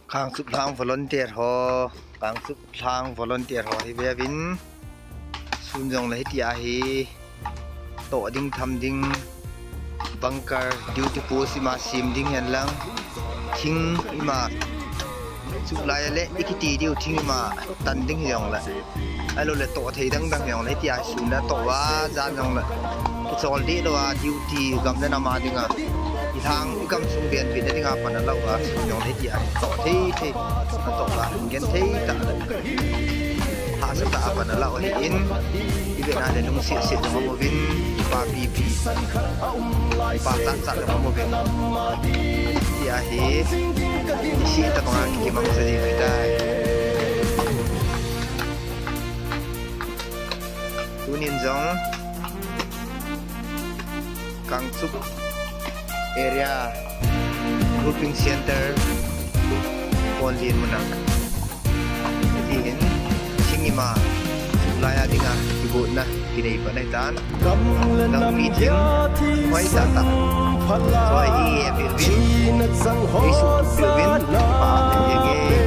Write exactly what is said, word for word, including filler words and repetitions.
Kangchup lhang volunteer ho, Kangchup lhang volunteer ho hi veuvin. Sun jongle hitia hi toh ding, tham ding, bunker, duty post ima sem ding hen lang, thing ima, chuh lai a le ikiti diu thing ima tan ding hijongle, ahilou le toh thei dang dang hijongle hitia hi sun le toh uva, jan jongle kichol deh lou a, duty gam le nam a dinga, ilhang igam sung venbit na dinga pan alah uva, sun jongle hitia hi toh thei thei, natoh uva genthei tah le hahsa tah a pan alah u ahin, ivet na le lungset set jong aum uvin, kipapi pi, kipachat chat jong aum uvin. Hitia hi niseh tobanga kikimangcha ji u ahitai. Tunin jong Kangchup area grouping center Ponlin muna, hitihin thing ima, chuh lai a dinga kigotna kinei pan ahitan. Gangpi thing hoitah tah choi hi eipeh uvin, eisuhtup peh uvin, kipa um e.